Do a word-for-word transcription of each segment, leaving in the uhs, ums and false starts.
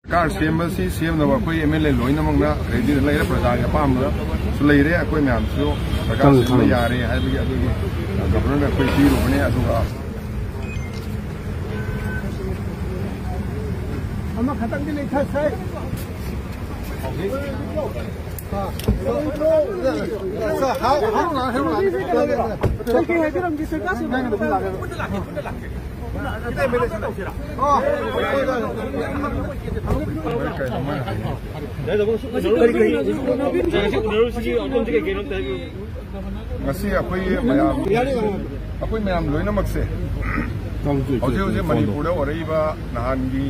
ꯁꯔꯀꯥꯔ ꯁꯦꯝꯕꯁꯤ ꯁꯦꯝꯅꯕ ꯑꯩꯈꯣꯏ ꯑꯦꯝ ꯑꯦꯜ ꯑꯦ ꯂꯣꯏꯅꯃꯛꯅ ꯔꯦꯗꯤꯗ ꯂꯩꯔꯦ, ꯄ꯭ꯔꯖꯥꯒꯤ ꯑꯄꯥꯝꯕꯁꯨ ꯂꯩꯔꯦ꯫ ꯑꯩꯈꯣꯏ ꯃꯌꯥꯝꯁꯨ ꯁꯔꯀꯥꯔ ꯁꯦꯝꯕ ꯌꯥꯔꯦ ꯍꯥꯏꯕꯒꯤ ꯑꯗꯨꯒꯤ ꯒꯕꯔꯅꯔꯗ ꯑꯩꯈꯣꯏ ꯄꯤꯔꯨꯕꯅꯦ꯫ ꯑꯗꯨꯒ ꯑꯃꯈꯛꯇꯪꯗꯤ ꯂꯩꯊꯁꯦ꯫ ꯉꯁꯤ ꯑꯩꯈꯣꯏ ꯃꯌꯥꯝ, ꯑꯩꯈꯣꯏ ꯃꯌꯥꯝ ꯂꯣꯏꯅꯃꯛꯁꯦ ꯍꯧꯖꯤꯛ ꯍꯧꯖꯤꯛ ꯃꯅꯤꯄꯨꯔꯗ ꯑꯣꯏꯔꯛꯏꯕ ꯅꯍꯥꯟꯒꯤ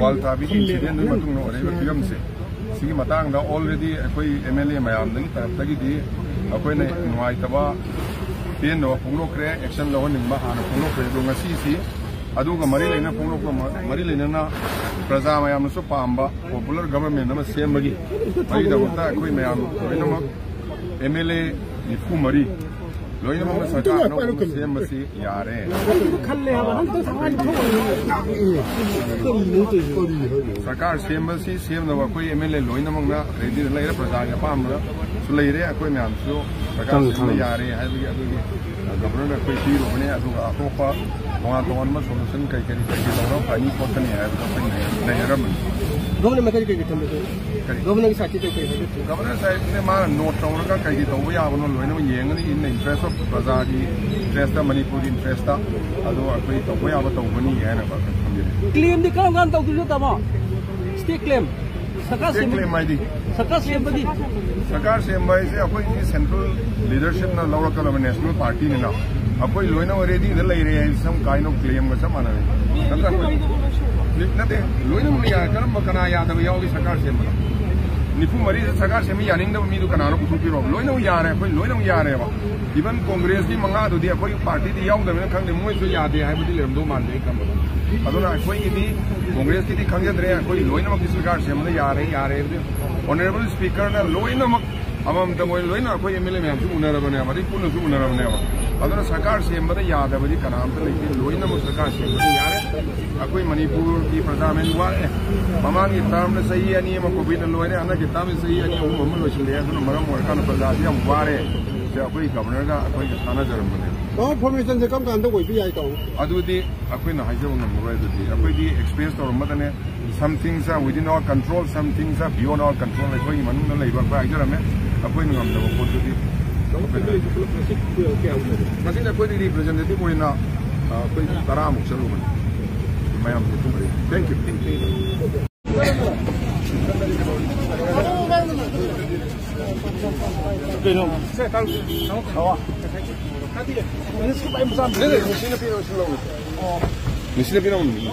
ꯋꯥꯜ ꯊꯥꯕꯤꯒꯤ ꯏꯟꯁꯤꯗꯦꯟꯗꯨꯒꯤ ꯃꯇꯨꯡꯗ ꯑꯣꯏꯔꯛꯏꯕ ꯐꯤꯕꯝꯁꯦ, ꯁꯤꯒꯤ ꯃꯇꯥꯡꯗ already ꯑꯩꯈꯣꯏ ꯑꯦꯝ ꯑꯦꯜ ꯑꯦ ꯃꯌꯥꯝꯗꯒꯤ ꯇꯔꯞꯇꯒꯤꯗꯤ ꯑꯩꯈꯣꯏꯅ ꯅꯨꯡꯉꯥꯏꯇꯕ, ꯄꯦꯟꯗꯕ ꯐꯣꯡꯗꯣꯛꯈ꯭ꯔꯦ, ꯑꯦꯛꯁꯟ ꯂꯧꯍꯟꯅꯤꯡꯕ ꯍꯥꯟꯅ ꯐꯣꯡꯗꯣꯛꯈ꯭ꯔꯦ꯫ ꯑꯗꯣ ꯉꯁꯤꯁꯤ ꯑꯗꯨꯒ ꯃꯔꯤ ꯂꯩꯅ ꯐꯣꯡꯗꯣꯛꯄ ꯃ-, ꯃꯔꯤ ꯂꯩꯅꯅ ꯄ꯭ꯔꯖꯥ ꯃꯌꯥꯝꯅꯁꯨ ꯄꯥꯝꯕ ꯄꯣꯄꯨꯂꯔ ꯒꯕꯔꯃꯦꯟ ꯑꯃ ꯁꯦꯝꯕꯒꯤ ꯃꯔꯤꯗꯃꯛꯇ ꯑꯩꯈꯣꯏ ꯃꯌꯥꯝ ꯂꯣꯏꯅꯃꯛ ꯑꯦꯝ ꯑꯦꯜ ꯑꯦ ꯅꯤꯐꯨ ꯃꯔꯤ ꯂꯣꯏꯅꯃꯛꯅ ꯁꯔꯀꯥꯔ ꯑꯅꯧꯕ ꯑꯃ ꯁꯦꯝꯕꯁꯤ ꯌꯥꯔꯦ꯫ ꯁꯔꯀꯥꯔ ꯁꯦꯝꯕꯁꯤ ꯁꯦꯝꯅꯕ ꯑꯩꯈꯣꯏ ꯑꯦꯝ ꯑꯦꯜ ꯑꯦ ꯂꯣꯏꯅꯃꯛꯅ ꯔꯦꯗꯤꯗ ꯂꯩꯔꯦ, ꯄ꯭ꯔꯖꯥꯒꯤ ꯑꯄꯥꯝꯕꯁꯨ ꯂꯩꯔꯦ꯫ ꯑꯩꯈꯣꯏ ꯃꯌꯥꯝꯁꯨ ꯁꯔꯀꯥꯔ ꯁꯦꯝꯕ ꯌꯥꯔꯦ ꯍꯥꯏꯕꯒꯤ ꯑꯗꯨꯒꯤ ꯒꯕꯔꯅꯔꯗ ꯑꯩꯈꯣꯏ ꯄꯤꯔꯨꯕꯅꯦ꯫ ꯑꯗꯨꯒ ꯑꯇꯣꯞꯄ ꯇꯣꯉꯥꯟ ꯇꯣꯉꯥꯟꯕ ꯁꯣꯂꯨꯁꯟ ꯀꯩ ꯀꯔꯤ ꯀꯩ ꯀꯩ ꯂꯧꯔꯒ ꯐꯅꯤ ꯈꯣꯠꯀꯅꯤ ꯍꯥꯏꯕꯗꯣ ꯑꯩꯈꯣꯏ ꯅꯩꯅꯔꯝꯕꯅꯤ꯫ ꯒꯕꯔꯅꯔ ꯃꯈꯩ ꯀꯩ ꯀꯩ ꯊꯝꯕꯤꯒꯦ? ꯀꯔꯤ? ꯒꯕꯔꯅꯔꯒꯤ ꯁꯥꯏꯠꯇꯤ ꯀꯩ ꯀꯩ ꯍꯥꯏꯒꯦ? ꯒꯕꯔꯅꯔ ꯁꯥꯏꯠꯅ ꯃꯥꯅ ꯅꯣꯠ ꯇꯧꯔꯒ ꯀꯩ ꯀꯩ ꯇꯧꯕ ꯌꯥꯕꯅꯣ ꯂꯣꯏꯅꯃꯛ ꯌꯦꯡꯒꯅꯤ꯫ In the interest of ꯄ꯭ꯔꯖꯥꯒꯤ interest, ꯃꯅꯤꯄꯨꯔꯒꯤ interest, ꯑꯗꯣ ꯑꯩꯈꯣꯏ ꯇꯧꯕ ꯌꯥꯕ ꯇꯧꯒꯅꯤ ꯍꯥꯏꯅ ꯊꯝꯖꯔꯤ꯫ ꯀ꯭ꯂꯦꯝꯗꯤ ꯀꯔꯝ ꯀꯥꯟꯗ ꯇꯧꯗꯣꯏꯅꯣ, ꯇꯥꯃꯣ? ꯁ꯭ꯇꯦꯠ ꯀ꯭ꯂꯦꯝ, ꯁꯔꯀꯥꯔ ꯁꯦꯝꯕ-, ꯀ꯭ꯂꯦꯝ ꯍꯥꯏꯗꯤ? ꯁꯔꯀꯥꯔ ꯁꯦꯝꯕꯗꯤ? ꯁꯔꯀꯥꯔ ꯁꯦꯝꯕ ꯍꯥꯏꯁꯦ ꯑꯩꯈꯣꯏꯒꯤ ꯁꯦꯟꯇ꯭ꯔꯦꯜ ꯂꯤꯗꯔꯁꯤꯞꯅ ꯂꯧꯔꯛꯀꯗꯕ ꯅꯦꯁꯅꯦꯜ ꯄꯥꯔꯇꯤꯅꯤꯅ ꯑꯩꯈꯣꯏ ꯂꯣꯏꯅꯃꯛ ꯔꯦꯗꯤꯗ ꯂꯩꯔꯦ ꯍꯥꯏꯁꯦ ꯁꯝ ꯀꯥꯏꯅ ꯀ꯭ꯂꯦꯝꯒ ꯆꯞ ꯃꯥꯟꯅꯔꯦ꯫ ꯅꯠꯇ꯭ꯔꯥ? ꯅꯠꯇꯦ, ꯂꯣꯏꯅꯃꯛ ꯌꯥꯔꯦ꯫ ꯀꯔꯝꯕ, ꯀꯅꯥ ꯌꯥꯗꯕ ꯌꯥꯎꯒꯦ ꯁꯔꯀꯥꯔ ꯁꯦꯝꯕꯗ? ꯅꯤꯐꯨ ꯃꯔꯤꯁꯦ ꯁꯔꯀꯥꯔ ꯁꯦꯝꯕ ꯌꯥꯅꯤꯡꯗꯕ ꯃꯤꯗꯨ ꯀꯅꯥꯅꯣ ꯄꯨꯊꯣꯛꯄꯤꯔꯣ? ꯂꯣꯏꯅꯃꯛ ꯌꯥꯔꯦ, ꯑꯩꯈꯣꯏ ꯂꯣꯏꯅꯃꯛ ꯌꯥꯔꯦꯕ꯫ ꯏꯚꯟ ꯀꯣꯡꯒ꯭ꯔꯦꯁꯀꯤ ꯃꯉꯥꯗꯨꯗꯤ ꯑꯩꯈꯣꯏ ꯄꯥꯔꯇꯤꯗꯤ ꯌꯥꯎꯗꯕꯅꯤꯅ ꯈꯪꯗꯦ, ꯃꯣꯏꯁꯨ ꯌꯥꯗꯦ ꯍꯥꯏꯕꯗꯤ ꯂꯩꯔꯝꯗꯧ ꯃꯥꯟꯗꯦ ꯑꯩ ꯈꯟꯕꯗ꯫ ꯑꯗꯨꯅ ꯑꯩꯈꯣꯏꯒꯤꯗꯤ ꯀꯣꯡꯒ꯭ꯔꯦꯁꯀꯤꯗꯤ ꯈꯪꯖꯗ꯭ꯔꯦ, ꯑꯩꯈꯣꯏ ꯂꯣꯏꯅꯃꯛꯀꯤ ꯁꯔꯀꯥꯔ ꯁꯦꯝꯕꯗ ꯌꯥꯔꯦ, ꯌꯥꯔꯦ ꯍꯥꯏꯕꯗꯤ ꯑꯣꯅꯔꯦꯕꯜ ꯁ꯭ꯄꯤꯀꯔꯅ ꯂꯣꯏꯅꯃꯛ ꯑꯃꯃꯝꯇ ꯃꯣꯏ ꯂꯣꯏꯅ ꯑꯩꯈꯣꯏ ꯑꯦꯝ ꯑꯦꯜ ꯑꯦ ꯃꯌꯥꯝꯁꯨ ꯎꯅꯔꯕꯅꯦꯕ, ꯑꯗꯩ ꯄꯨꯟꯅꯁꯨ ꯎꯅꯔꯕꯅꯦꯕ꯫ ꯑꯗꯨꯅ ꯁꯔꯀꯥꯔ ꯁꯦꯝꯕꯗ ꯌꯥꯗꯕꯗꯤ ꯀꯅꯥꯝꯇ ꯂꯩꯇꯦ, ꯂꯣꯏꯅꯃꯛ ꯁꯔꯀꯥꯔ ꯁꯦꯝꯕꯗ ꯌꯥꯔꯦ꯫ ꯑꯩꯈꯣꯏ ꯃꯅꯤꯄꯨꯔꯒꯤ ꯄ꯭ꯔꯖꯥ ꯃꯌꯥꯝ ꯋꯥꯔꯦ꯫ ꯃꯃꯥꯡꯒꯤ ꯇꯥꯔꯝꯗ ꯆꯍꯤ ꯑꯅꯤ ꯑꯃ ꯀꯣꯚꯤꯗꯅ ꯂꯣꯏꯔꯦ, ꯍꯟꯗꯛꯀꯤ ꯇꯥꯔꯝꯗ ꯆꯍꯤ ꯑꯅꯤ ꯑꯍꯨꯝ ꯑꯃ ꯂꯣꯏꯁꯤꯜꯂꯛꯑꯦ꯫ ꯑꯗꯨꯅ ꯃꯔꯝ ꯑꯣꯏꯔꯀꯥꯟꯗ ꯄ꯭ꯔꯖꯥꯁꯤ ꯌꯥꯝ ꯋꯥꯔꯦ꯫ ꯁꯤ ꯑꯩꯈꯣꯏ ꯒꯚꯔꯅꯔꯒ ꯑꯩꯈꯣꯏꯒ ꯇꯥꯟꯅꯖꯔꯝꯕꯅꯦ꯫ ꯄꯋꯥꯔ ꯐꯣꯔꯃꯦꯁꯟꯁꯦ ꯀꯔꯝ ꯀꯥꯟꯗ ꯑꯣꯏꯕ ꯌꯥꯏ, ꯇꯥꯃꯣ? ꯑꯗꯨꯗꯤ ꯑꯩꯈꯣꯏꯅ ꯍꯥꯏꯖꯕ ꯉꯝꯃꯔꯣꯏ꯫ ꯑꯗꯨꯗꯤ ꯑꯩꯈꯣꯏꯗꯤ express ꯇꯧꯔꯝꯃꯒꯅꯦ, some things are within our control, some things are beyond our control꯫ ꯑꯩꯈꯣꯏꯒꯤ ꯃꯅꯨꯡꯗ ꯂꯩꯕ ꯑꯩꯈꯣꯏ ꯍꯥꯏꯖꯔꯝꯃꯦ, ꯑꯩꯈꯣꯏꯅ ꯉꯝꯗꯕ ꯄꯣꯠꯇꯨꯗꯤ ꯑꯩꯈꯣꯏꯅ ꯉꯁꯤꯗꯤ ꯑꯩꯈꯣꯏꯗꯤ ꯔꯤꯄ꯭ꯔꯖꯦꯟꯇꯦꯇꯤꯚ ꯑꯣꯏꯅ, ꯑ, ꯑꯩꯈꯣꯏ ꯇꯔꯥꯃꯨꯛ ꯆꯠꯂꯨꯕꯅꯤ, ꯃꯌꯥꯝꯁꯦ ꯄꯨꯟꯕꯗꯤ꯫ Thank you꯫ ꯃꯤꯁꯤꯅ ꯄꯤꯔꯛꯑꯣ, ꯁꯤ ꯂꯧꯔꯣ꯫ ꯃꯤꯁꯤꯅ ꯄꯤꯔꯛꯑꯣ, ꯃꯤꯁꯤꯅ꯫